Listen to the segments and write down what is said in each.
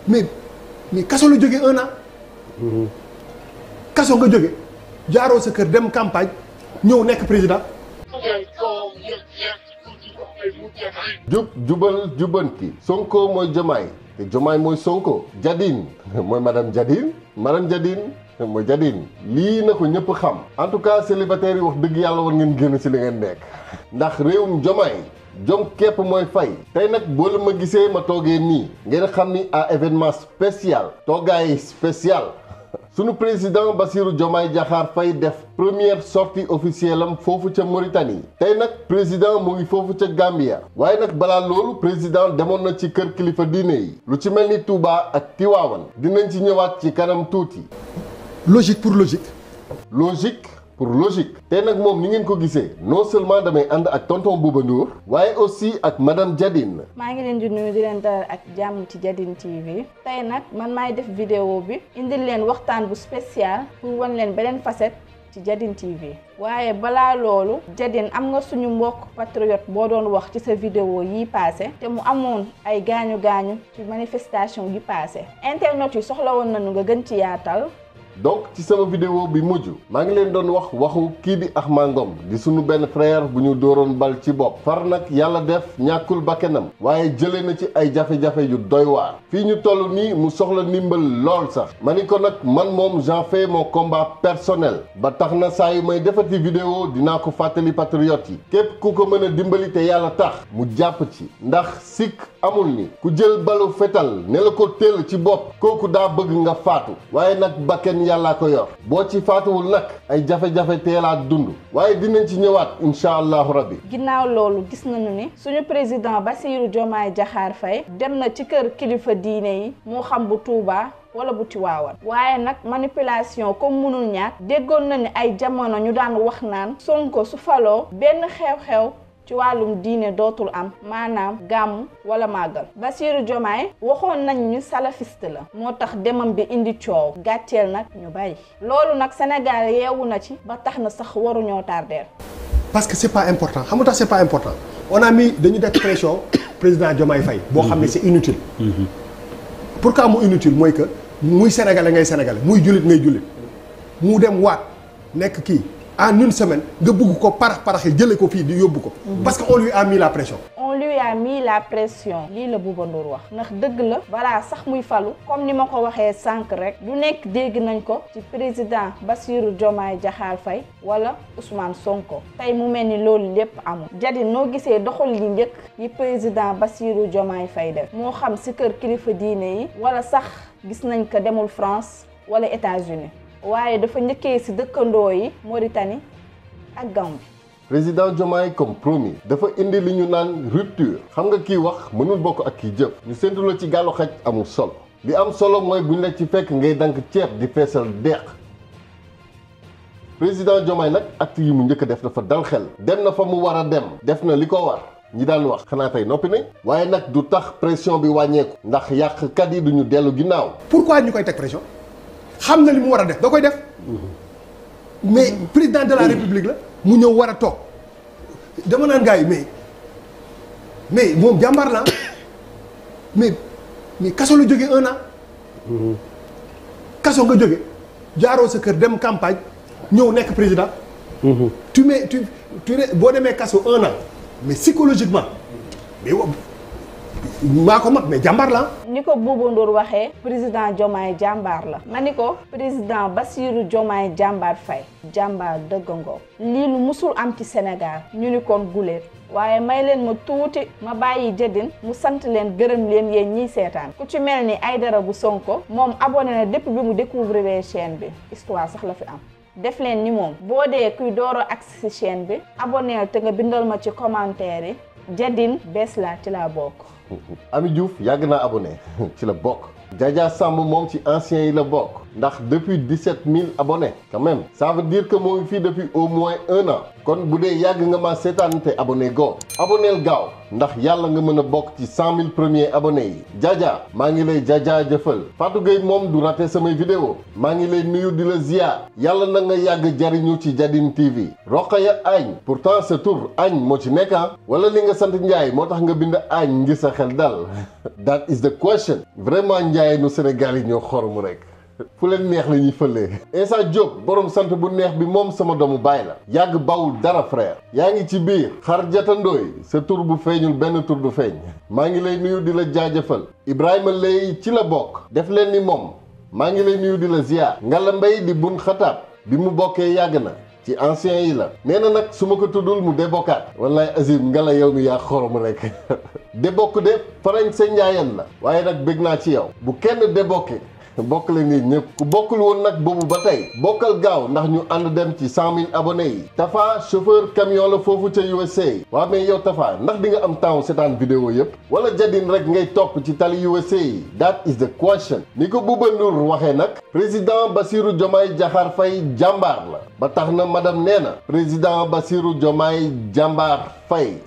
mais kaso la jógee 1 an. kaso nga jóge jaaroo sa kër dem campagne ñëw nekk président. jubal jubanti Sonko mooy Diomaye te Diomaye mooy Sonko. Jadine mooy madame Jadine mooy Jadine lii na ko ñëpp xam. en tout cas célibataire yi wax dëgg yàlla war ngeen génn ci li ngeen nekk ndax réewum Diomaye jom képp mooy fay. tey nag boo la ma gisee ma toogee nii ngeen xam ni à événement spécial toogaay spécial sunu président Bassirou Diomaye Diakhar Faye def première sortie officielle am foofu ca Mauritanie. tey nag président mu ngi foofu ca Gambia. waaye nag balaa loolu président demoon na ci kër kilifa diine yi lu ci mel ni Touba ak Tiwaawan dinañ ci ñëwaat ci kanam tuuti. logique pour logique. logique pour logique. tey nag moom ni ngeen ko gisee non seulement damay ànd ak tonton Bouba Ndour waaye aussi ak madame Jadine. maa ngi leen di nuyu di leen dalal ak jàmm ci Jadine TV. tey nag man maay def vidéo bi indil leen waxtaan bu spécial pour wan leen beneen facette ci Jadine TV. waaye balaa loolu Jadine am nga suñu mbokk patriote boo doon wax ci sa vidéo yi passé te mu amoon ay gaañu ci manifestation yi passé internet yi soxla woon nañu nga gën ci yaatal. donc ci sama vidéo bi mujj maa ngi leen doon wax waxu kii di Ahma Ngom di sunu benn frère bu ñu dooroon bal ci bopp far nag yàlla def ñàkkul bakkanam waaye jëlee na ci ay jafe-jafe yu doy waar fii ñu toll nii mu soxla ndimbal lool sax ma ni ko nag man moom j'en fais mon combat personnel ba tax na saa yu may defati vidéo dinaa ko fàttali patriote yi képp ku ko mën a dimbali te yàlla tax mu jàpp ci ndax sikk amul ni ku jël balu fetal ne la ko téel ci bopp kooku daa bëgg nga faatu waaye nag bakken yàllaa ko yor boo ci faatuwul nag ay jafe-jafe teelaat dund waaye dinañ ci ñëwaat incha allahu rabbi. ginnaaw loolu gis nañu ni suñu président Bassirou Diomaye Diakhar Faye dem na ci kër kilifa diine yi moo xam bu Touba wala bu Tiwaawan waaye nag manipulation comme mënul ñàkk déggoon na ni ay jamono ñu daan wax naan Sonko su faloo benn xew-xew ci wàllum diine dootul am maanaam gàmm wala màggal. Bassirou Diomaye waxoon nañ ñu salafiste la moo tax demam bi indi coow gàcceel nag ñu bari loolu nag Sénégal yeewu na ci ba tax na sax waruñoo tardeel. parce que c'est pas important xam nga tax c'est pas important on a mis dañu def pression président Diomaye Faye boo xam ne c'est inutile. pourquoi mu inutile mooy que muy sénégalais ngay sénégalais muy jullit ngay jullit mu dem waat nekk kii. en une semaine nga bëgg ko paraxi jëlee ko fii di yóbbu ko. parce que on lui a mis la pression. on lui a mis la pression. lii la Bouba Ndour wax ndax dëgg la balaa sax muy falu comme ni ma ko waxee sànq rek du nekk dégg nañ ko ci président Bassirou Diomaye Diakhar Faye wala Ousmane Sonko tey mu mel ni loolu lépp amul. Jadine noo gisee doxal yi njëkk yi président Bassirou Diomaye Faye def moo xam si kër kilifa diine yi wala sax gis nañ ko demul France wala États-Unis waaye dafa njëkkee ci dëkkandoo yi Mauritanie ak Gambie. président Diomaye comme promis dafa indi li ñu naan rupture xam nga kii wax mënul bokk ak kii jëf ñu séntu la ci gàllu xaj amul solo li am solo mooy buñ la ci fekk ngay dank ceeb di feesal deeq président Diomaye nag acte yi mu njëkk a def dafa dal xel dem na fa mu war a dem def na li ko war ñi daan wax xanaa tey noppi nañ waaye nag du tax pression bi wàññeeku ndax yàqkat yi duñu dellu ginnaaw. pourquoi ñu koy teg pression. xam na li mu war a def da koy def mais président de la république la mu ñëw war a toog dama naan gars yi mais moom jàmbaar la mais kaso la jóge 1 an. kaso nga jóge jaaroo sa kër dem campagne ñëw nekk président. tu boo demee kaso 1 an mais psychologiquement mais maa ko mag mais jàmbaar la. ni ko Bouba Ndour waxee président Diomaye jàmbaar la ma ni ko président Bassirou Diomaye jàmbaar Faye jàmbaar dëggangoo lii lu musul am ci Sénégal ñu ni kon guléet waaye may leen ma tuuti ma bàyyi Jadine mu sant leen gërëm leen yéen ñiy seetaan ku ci mel ni Aïdara bu Sonko moom abonné na depuis bi mu découvrir chaîne bi histoire sax la fi am def leen ni moom boo dee kuy door a agsi ci chaîne bi abonné te nga bindal ma ci commentaire yi Jadine bees laa ci laa bokk. Ami Diouf yàgg naa abonné ci la bokk. Jaja Samb moom ci anciens yi la bokk. ndax depuis 17 000 abonnés quand même ça veut dire que moo ngi fii depuis au moins 1 an kon bu dee yàgg nga ma seetaan te abonné go abonneel gaaw ndax yàlla nga mën a bokk ci 100 000 premiers abonnés yi Jaja maa ngi lay jaajëfal Fatou Gueye moom du raté samay vidéo maa ngi lay nuyu di la ziar yàlla na nga yàgg jariñu ci Jadine TV Rokhaya Agne pourtant sa tur Agne moo ci nekk wala li nga sant Ndiaye moo tax nga bind Agne ngir sa xel dal that is the question vraiment Ndiaye nu Sénégal yi ñoo xorom rek fu leen neex la ñuy fëlee Insa Diop borom sant bu neex bi moom sama doomu baay la yàgg bawul dara frère yaa ngi ci biir xar jatandooy sa tur bu feeñul benn tur du feeñ maa ngi lay nuyu di la jaajëfal Ibrahima lay ci la bokk def leen ni moom maa ngi lay nuyu di la ziar Ngalla Mbay di bun xataab bi mu bokkee yàgg na ci ancien yi la nee na nag su ma ko tuddul mu débokkaat wallaay Azim Ngalla yow mi yaa xorom rek débokk de farañ sa njaayan la waaye nag bëgg naa ci yow bu kenn débokke bokk leen nii ñëpp ku bokkul woon nag boobu ba tey bokkal gaaw ndax ñu ànd dem ci 100 000 abonnés yi Tafa chauffeur camion la foofu ca USA waaw mais yow Tafa ndax di nga am temps seetaan vidéo yëpp wala Jadine rek ngay topp ci tali USA yi that is the question ni ko Bouba Ndour waxee nag président Bassirou Diomaye Diakhar Faye jàmbaar la ba tax na madame nee na président Bassirou Diomaye jàmbaar Faye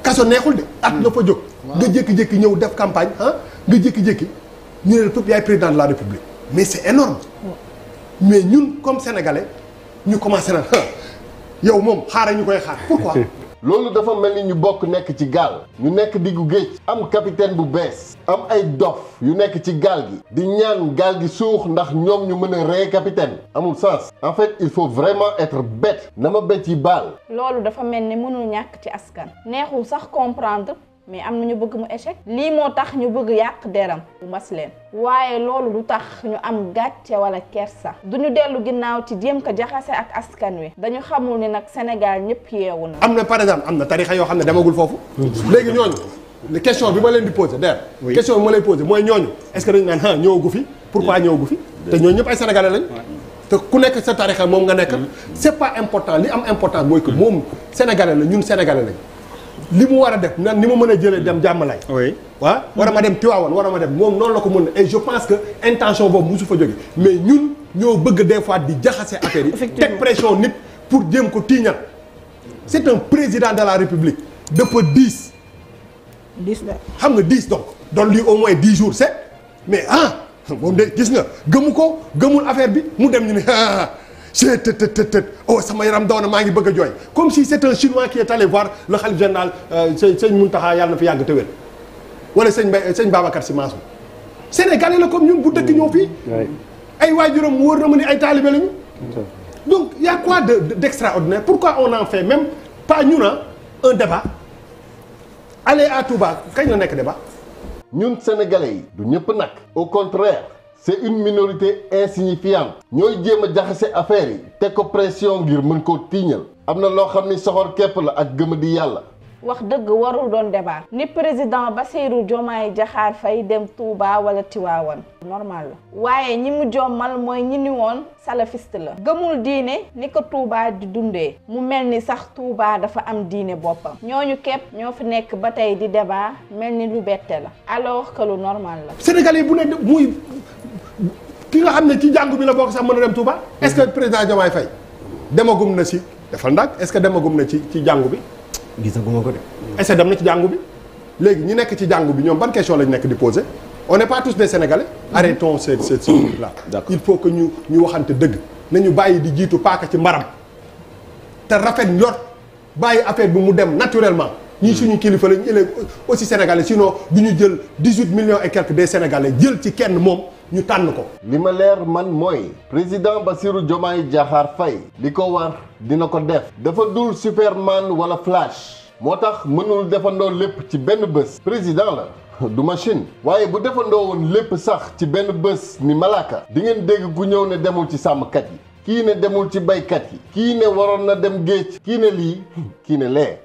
kaso neexul de at nga fa jóg nga jékki-jékki ñëw def campagne nga jékki-jékki ñu ne la yaay président de la république mais c'est énorme mais ñun comme sénégalais ñu commencé na yow moom xaaral ñu koy xaar pourquoi. loolu dafa mel ni ñu bokk nekk ci gaal ñu nekk diggu géej am capitaine bu bees am ay dof yu nekk ci gaal gi di ñaan gaal gi suux ndax ñoom ñu mën a rey capitaine amul sens en fait il faut vraiment être bête na ma bête yi baal. loolu dafa mel ni mënul ñàkk ci askan neexul sax comprendre. mais am na ñu bëgg mu échec lii moo tax ñu bëgg yàq deram bu mas leen waaye loolu du tax ñu am gàcce wala kersa duñu dellu ginnaaw ci jéem ko jaxase ak askan wi dañu xamul ni nag Sénégal ñëpp yeewu na. am na par exemple am na tarixa yoo xam ne demagul foofu. léegi ñooñu question bi ma leen di posé der question bi ma lay posé mooy ñooñu est-ce que dañu naan ñëwagu fi pourquoi ñëwagu fi te ñooñu ñëpp ay sénégalais lañ. te ku nekk sa tarixa moom nga nekk. c'est pas important li am important mooy que moom sénégalais la ñun sénégalais lañ. li mu war a def nan ni ma mën a jëlee dem jàmmalaay. oui waaw war a ma dem Tivaouane war a ma dem moom noonu la ko mën a et je pense que intention boobu musu fa jóge mais ñun ñoo bëgg des fois di jaxase affaire yi. teg pression nit pour jéem ko tiiñal. c'est un président de la république dafa 10. 10 la xam nga 10 donc doon lii au moins 10 jours c'est mais moom de gis nga gëmu ko gëmul affaire bi mu dem ñu ne oh sama yaram daw na maa ngi bëgg a jooy comme si c'est un chinois qui est allé voir le khalife général sëñ Mountakha yàlla na fi yàgg te wér wala sëñ Babacar Sy Mansour sénégalais la comme ñun bu dëkk ñëw fii ay waajuram mu wóor na ma ni ay taalibe lañu donc y a quoi d'extraordinaire pourquoi on en fait même pas ñu na un débat aller à Touba kañ la nekk débat ñun sénégalais yi du ñëpp nag au contraire c'est une minorité insignifiante ñooy jéem a jaxase affaire yi teg ko pression ngir mën koo tiiñal am na loo xam ni soxor képp la ak gëm di yàlla. wax dëgg warul doon débat ni président Bassirou Diomaye Diakhar Faye dem Touba wala Tivaouane normal la waaye ñi mu jommal mooy ñi ni woon salafiste la gëmul diine ni ko Touba di dundee mu mel ni sax Touba dafa am diine boppam ñooñu képp ñoo fi nekk ba tey di débat mel ni lu bette la alors que lu normal la. Sénégalais bu ne muy ki nga xam ne ci jàngu bi la bokk sax mën a dem Touba. est-ce que président Diomaye Faye demagum na si dafa ndànk est-ce que demagum na ci jàngu bi. gisaguma ko de. est-ce que dem na ci jàngu bi léegi ñi nekk ci jàngu bi ñoom ban question lañ nekk di poser on n'est pas tous des Sénégalais. arrêtons ce truc là. il faut que ñu waxante dëgg nañu bàyyi di jiitu paaka ci mbaram te rafet njort bàyyi affaire bi mu dem naturellement. ñii suñu kilifa lañ il est aussi sénégalais sinon du ñu jël 18 millions et quelques des sénégalais jël ci kenn moom ñu tànn ko. li ma leer man mooy président Bassirou Diomaye Diakhar Faye li ko war dina ko def dafa dul Superman wala Flash moo tax mënul defandoo lépp ci benn bés président la du machine waaye bu defandoo woon lépp sax ci benn bés ni malaaka di ngeen dégg ku ñëw ne demul ci sàmmkat yi kii ne demul ci baykat yi kii ne waroon na dem géej kii ne lii kii ne lee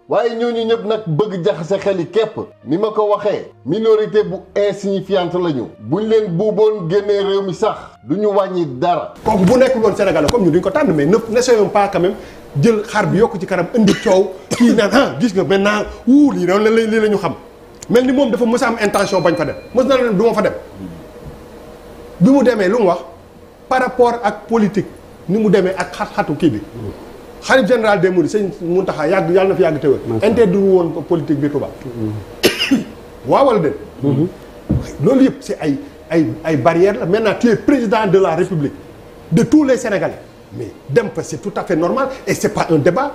waaye ñooñu ñëpp nag bëgg jaxase xel yi képp ni ma ko waxee minorité bu insignifiante lañu buñ leen buuboon génnee réew mi sax du ñu wàññi dara. kooku bu nekkul woon Sénégal comme ñu duñ ko tànn mais n'essayons pas quand même jël xar bi yokk ci kanam indi coow kii naan gis nga maintenant lii noonu lii la ñu xam mel ni moom dafa mës a am intention bañ fa dem mës na leen du ma fa dem bi mu demee lu mu wax par rapport ak politique ni mu demee ak xat-xatu kii bi. xalif général des Mourides sëñ Mountakha yàgg yàlla na fi yàgg te wér. interdit woon ko politique bi Touba. waaw wala déet. loolu yëpp c'est ay barrières la maintenant tu es président de la République de tous les Sénégalais mais dem fa c'est tout à fait normal et c'est pas un débat.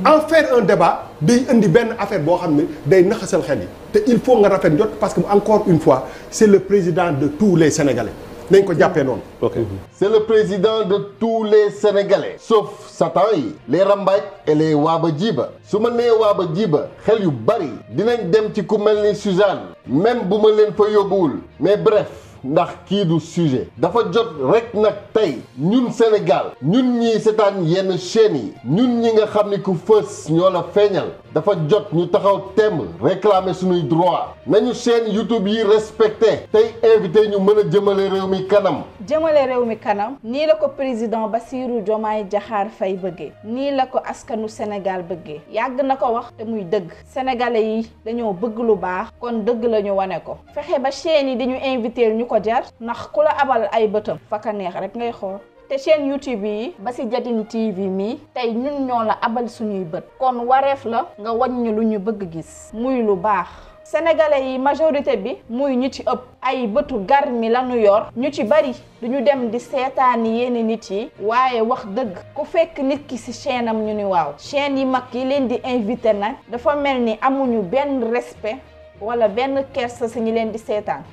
en faire un débat day indi benn affaire boo xam ne day naxasal xel yi te il faut nga rafet njot parce que encore une fois c'est le président de tous les Sénégalais. nañ ko jàppee noonu. ok c'est le président de tous les Sénégalais. sauf Satan yi. les rambaaj et les waaba jiiba. su ma nee waaba jiiba xel yu bari dinañ dem ci ku mel ni Suzanne. même bu ma leen fa yóbbuwul. mais bref ndax kii du sujet. dafa jot rek nag tey ñun Sénégal ñun ñii seetaan yenn chaînes yi. ñun ñi nga xam ni ku fës ñoo la feeñal. dafa jot ñu taxaw temb réclamer suñuy droit nañu chaîne YouTube yi respecté tey invité ñu mën a jëmale réew mi kanam. jëmale réew mi kanam nii la ko président Bassirou Diomaye Diakhar Faye bëggee nii la ko askanu Sénégal bëggee yàgg na ko wax te muy dëgg sénégalais yi dañoo bëgg lu baax kon dëgg la ñu wane ko fexe ba chaîne yi di ñu invité ñu ko jar ndax ku la abal ay bëtam fa ka neex rek ngay xool. te chaîne YouTube yi ba ci Jadin TV mii tey ñun ñoo la abal suñuy bët kon wareef la nga wàññi lu ñu bëgg gis muy lu baax sénégalais yi majorité bi muy ñu ci ëpp ay bëtu gar mi lañu yor ñu ci bari duñu dem di seetaani yenn nit yi waaye wax dëgg ku fekk nit ki ci chaîne am ñu ni waaw chaîne yi mag yi leen di invité nag dafa mel ni amuñu benn respect wala benn kersa ci ñi leen di seetaan.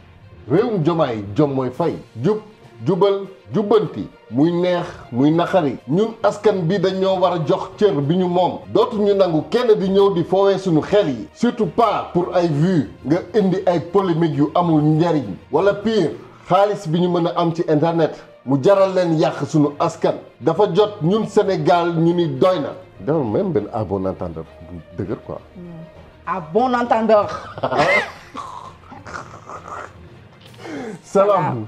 réewum Diomaye jom mooy fay jubal jubbanti muy neex muy naxari ñun askan bi dañoo war a jox cër bi ñu moom dootuñu nangu kenn di ñëw di foowee suñu xel yi surtout pas pour ay vues nga indi ay polémiques yu amul njariñ wala pire xaalis bi ñu mën a am ci internet mu jaral leen yàq suñu askan dafa jot ñun Sénégal ñu ni doy na dafa même benn à bon entendeur bu dëgër quoi à bon entendeur salaam